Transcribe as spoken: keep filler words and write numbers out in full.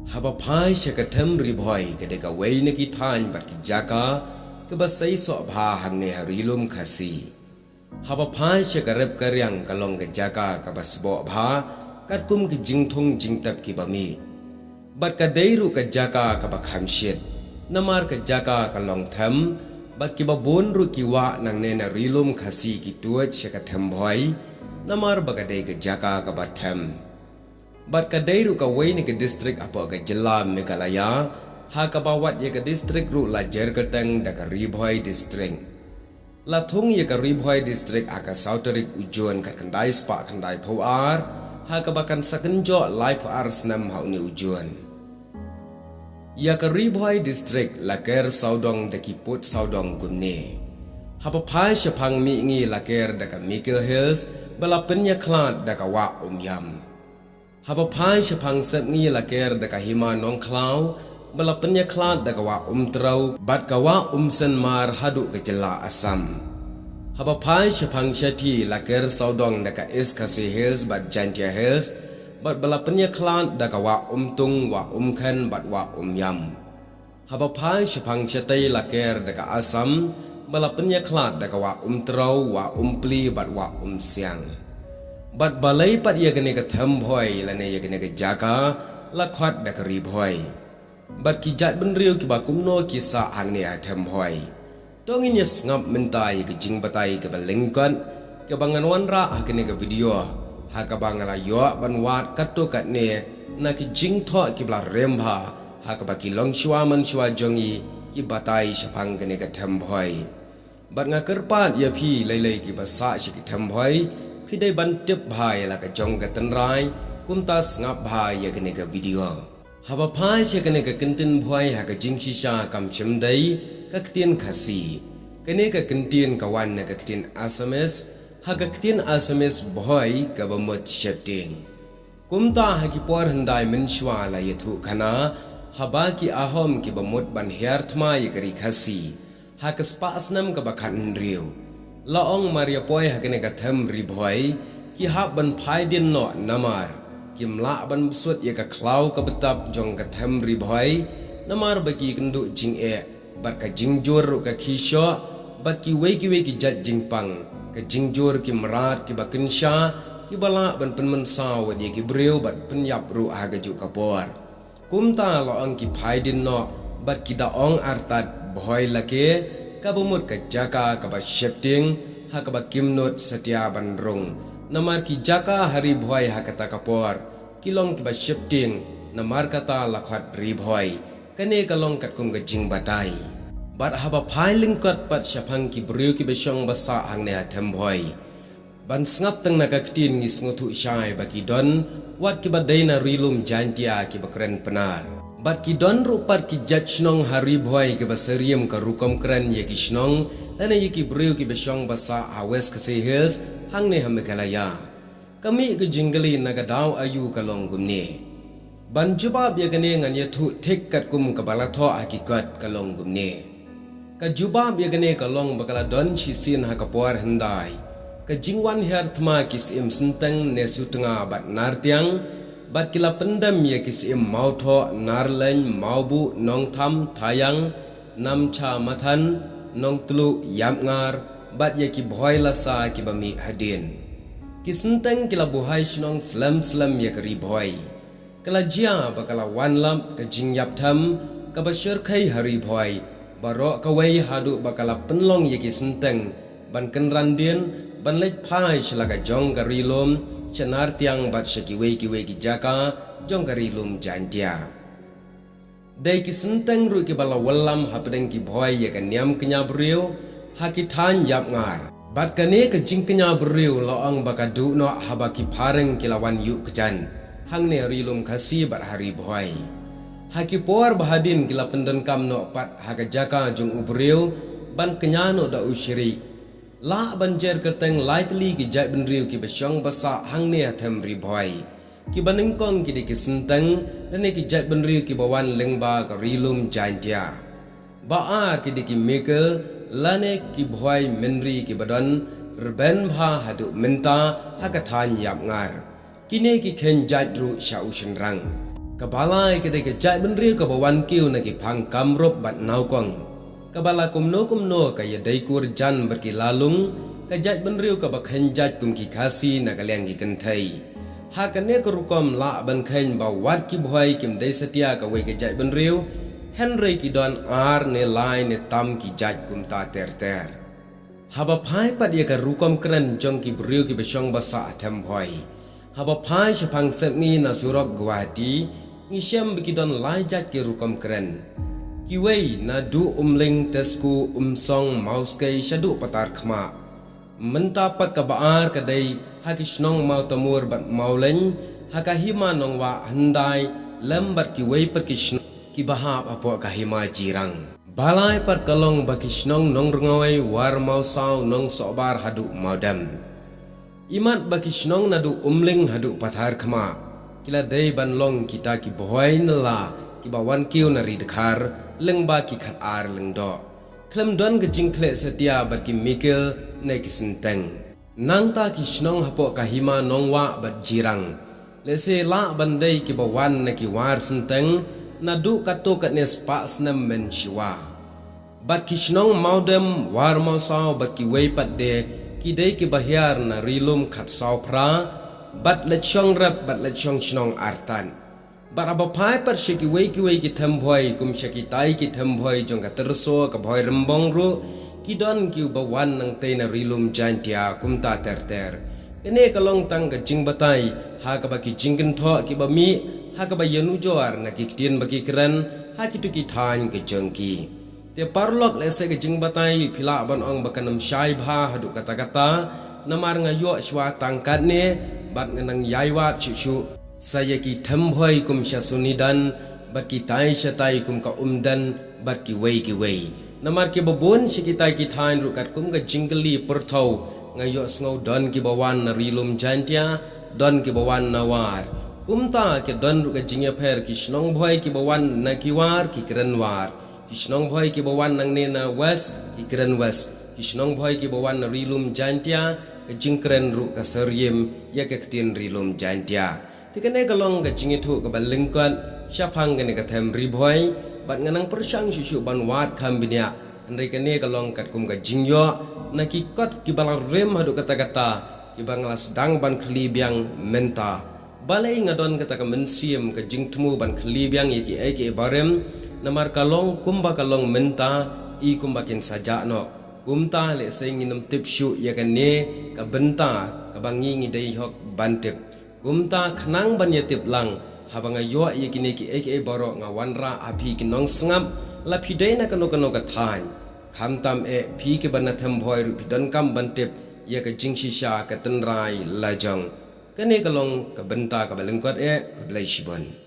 Haba phai sha ka them Ri Bhoi ka dei kawei na ki thaiñ bad ki jaka kaba seisoh bha hangne ha Ri Lum Khasi. Haba phai sha ka rep ka riang ka long ka jaka kaba sboh bha katkum ki jingthung jingtep kiba mih. Bad ka dei ruh ka jaka kaba kham shit, namar ka jaka ka long them, bad kiba bun ruh ki wah nangne na Ri Lum Khasi ki tuid sha ka them Bhoi, namar ba ka dei ka jaka kaba them. Bad ka dei ruh kawei na ki distrik hapoh ka jylla Meghalaya, ha kaba wat ïa ka distrik ruh la jer kyrteng da ka Ri Bhoi District. La thung ïa ka Ri Bhoi District ha ka saw tarik u Jun khatkhyndai spah khyndaiphew ar, ha kaba kan sa kynjoh laiphew ar snem ha une u Jun. Ïa ka Ri Bhoi District la ker sawdong da ki pud sawdong kumne. Haba phai shaphang mihngi la ker da ka Mikir Hills, ba la pynïakhlad da ka Wah Umïam. Haba phai shaphang sepngi la ker da ka Hima Nongkhlaw, ba la pynïakhlad da ka Wah Umtrew bad ka Wah Umsynmar haduh ka jylla Assam. Haba phai shaphang shathie la ker sawdong da ka East Khasi Hills bad Jaintia Hills, bad ba la pynïakhlad da ka Wah Umtung, Wah Umkhen bad Wah Umïam. Haba phai shaphang shatei la ker da ka Assam, ba la pynïakhlad da ka Wah Umtrew, Wah Umpli bad Wah Umsiang. Bad balei pat ïa kane ka them Bhoi lane ïa kane ka jaka la khot da ka Ri Bhoi? Bad ki jaitbynriew kiba kumno ki sah hangne ha them Bhoi? To ngin ïa sngap mynta ïa ka jingbatai kaba lyngkot, kaba ngan wanrah ha kane ka video, ha kaba nga la ïoh ban wad katto katne na ki jingthoh kiba la rem bha, ha kaba ki longshuwa manshuwa jong ngi ki batai shaphang kane ka them Bhoi. Bad nga kyrpad ïa phi lei lei kiba sah sha ki them Bhoi, phi dei ban tip bha ïa la ka jong ka tynrai, kumta sngap bha ïa kane ka video. Haba phai sha kane ka kyntien Bhoi ha ka jingshisha kam shym dei ka ktien Khasi. Kane ka kyntien ka wan na ka ktien Assamese, ha ka ktien Assamese Bhoi kaba mut sheptieng. Kumta ha ki por hyndai mynshuwa la ïathuh khana, haba ki Ahom kiba mut ban hiar thma ïa ka ri Khasi ha ka spah snem kaba khathynriew. La ong mar ïa poi ha kane ka them Ri Bhoi, ki hap ban phai dien noh namar kim lah ban bsut ïa ka khlaw kaba tap jong ka them Ri Bhoi, namar ba ki kynduh jingeh bad ka jingjur ruh ka khie shoh, bad kiwei kiwei ki jait jingpang, ka jingjur ki mrad kiba kynsha, kiba lah ban pynmynsaw wat ïa ki briew bad pynïap ruh ha kajuh ka por. Kumta la ong ki phai dien noh, bad ki da ong artat Bhoi lake, kaba mut ka jaka kaba sheptieng, ha kaba kim nud satia ban rung. Namar ki jaka ha Ri Bhoi ha kata ka por ki long kiba sheptieng, namar kata la khot Ri Bhoi. Kane ka long katkum ka jingbatai. Bad haba phai lyngkot pat shaphang ki briew kiba shong ba sah hangne ha them Bhoi, ban sngap tang na ka ktien ngi sngewthuh shai ba ki don wat kiba dei na Ri Lum Jaintia kiba kren Pnar. Bad ki don ruh pat ki jait shnong ha Ri Bhoi kiba syriem ka rukom kren ïa ki shnong lane ïa ki briew kiba shong ba sah ha West Khasi Hills hangne ha Meghalaya. Ka mih ka jingkylli na ka daw aïu ka long kumne. Ban jubab ïa kane ngan ïathuh thik katkum kaba la thoh ha ki kot ka long kumne. Ka jubab ïa kane ka long ba ka la don shisien ha ka por hyndai ka jingwan hiar thma ki syiem Synteng ne Sutnga bad Nartiang, bad ki la pyndem ïa ki syiem Mawthoh, Narleiñ, Mawbuh, Nongtham, Thaiang, Namcha Mathan, Nongtluh, Ïapngar, bad ïa ki Bhoi lasa kiba mih hadien. Ki Synteng ki la buhai shnong slem slem ïa ka Ri Bhoi. Ka la jia ba ka la wanlap ka jingïap them kaba shyrkhei ha Ri Bhoi baroh kawei haduh ba ka la pynlong ïa ki Synteng ban kynran dien ban leit phai sha la ka jong ka Ri Lum, sha Nartiang bad sha kiwei kiwei ki jaka jong ka Ri Lum Jaintia. Dei ki Synteng ruh kiba la wallam hapdeng ki Bhoi ïa ka niam kñia briew ha ki thaiñ Ïapngar. Bad kane ka jingkñia briew la ong ba ka duh noh haba ki phareng ki la wan ïuh kjat hangne ha Ri Lum Khasi bad ha Ri Bhoi. Ha ki por ba hadien ki la pyndonkam noh pat ha ka jaka jong u briew ban kñia noh da u shrieh. Lah ban jer kyrteng lai tylli ki jaitbynriew kiba shong ba sah hangne ha them Ri Bhoi. Kiba nyngkong ki dei ki Synteng lane ki jaitbynriew kiba wan lyngba ka Ri Lum Jaintia. Ba ar ki dei ki Mikir lane ki Bhoi Mynri kiba don rben bha haduh mynta ha ka thaiñ Ïapngar. Kine ki kheiñ jait ruh sha u shynrang. Kaba lai ka dei ka jaitbynriew kaba wan kiew na ki phang kamrup bad nawkong. Kaba la kumno kumno ka ïadei kur jan bad ki lalung, ka jaitbynriew kaba kheiñ jait kum ki Khasi na ka liang ki kynthei. Ha kane ka rukom lah ban kheiñ ba wat ki Bhoi kim dei satia kawei ka jaitbynriew, hynrei ki don ar ne lai ne tam ki jait kumta ter ter. Haba phai pat ïa ka rukom kren jong ki briew kiba shong ba sah ha Thembhoi. Haba phai shaphang sepngi na surok Guwahati, ngi shem ba ki don lai jait ki rukom kren. Kiwei naduh Umling, Tesku, Umsong, Mawskei shaduh Patarkhmah. Mynta pat kaba ar ka dei ha ki shnong Mawtamur bad Mawlein, ha ka hima Nongwah hyndai, lem bad kiwei pat ki shnong kiba hap hapoh ka hima Jirang. Ba lai pat ka long ba ki shnong Nongrngoi, War Mawsaw, Nongsohbar haduh Mawdem. Imat ba ki shnong naduh Umling haduh Patharkhmah, ki la dei ban long kita ki Bhoi ne la kiba wan kiew na Ri Dkhar, lyngba ki khatar Lyngdoh. Khlem don ka jingkhleh satia bad ki Mikil ne ki Synteng. Nangta ki shnong hapoh ka hima Nongwah bad Jirang, lehse lah ban dei kiba wan na ki War Synteng, naduh katto katne spah snem mynshuwa. Bad ki shnong Mawdem, War Mawsaw bad kiwei pat de, ki dei kiba hiar na Ri Lum Khatsawphra, bad leit shong rep bad leit shong shnong artat. Bad haba phai pat sha kiwei kiwei ki Thembhoi, kum sha kitai ki Thembhoi jong ka Tyrso, ka Bhoi Rymbong ruh, ki don kiba wan nangtei na Ri Lum Jaintia kumta ter ter. Kane ka long tang ka jingbatai ha kaba ki jingkynthoh kiba mih, ha kaba ïanujor na ki ktien ba ki kren ha kito ki thaiñ ka jong ki. Te paralok, lehse ka jingbatai phi lah ban ong ba kan ym shai bha haduh katta katta, namar nga ïoh shuwa tang katne, bad nga nang ïai wad shuh shuh sa ïa ki Thembhoi kum sha Sonidan, bad kitai shatai kum ka Umden, bad kiwei kiwei. Namar kiba bun sha kitai ki thaiñ ruh katkum ka jingkylli pyrthaw, nga ïohsngew don kiba wan na Ri Lum Jaintia, don kiba wan na War. Kumta ki don ruh ka jingïapher, ki shnong Bhoi kiba wan na ki War ki kren War. Ki shnong Bhoi kiba wan nangne na West ki kren West. Ki shnong Bhoi kiba wan na Ri Lum Jaintia, ka jingkren ruh ka syriem ïa ka ktien Ri Lum Jaintia. Te kane ka long ka jingïathuh kaba lyngkot shaphang kane ka Them Ri Bhoi, bad nga nang pyrshang shuh shuh ban wad kham bniah. Hynrei kane ka long katkum ka jingïoh na ki kot kiba la rim haduh katta katta, kiba nga la sdang ban khylli biang mynta. Balei nga don kata ka mynsiem ka jingthmu ban khylli biang ïa kiei kiei barim, namar ka long kumba ka long mynta, i kumba kin sa jah noh. Kumta lehse ngin ym tip shuh ïa kane ka bynta kaba ngi ngi dei hok ban tip. Kumta khnang ban ïa tip lang, haba nga ïoh ïa kine kiei kiei baroh nga wanrah ha phi ki nongsngap, la phi dei na kano kano ka thaiñ. Khamtam eh phi kiba na Them Bhoi ruh phi donkam ban tip ïa ka jingshisha ka tynrai lajong. Kane ka long ka bynta kaba lyngkot eh, khublei shibun.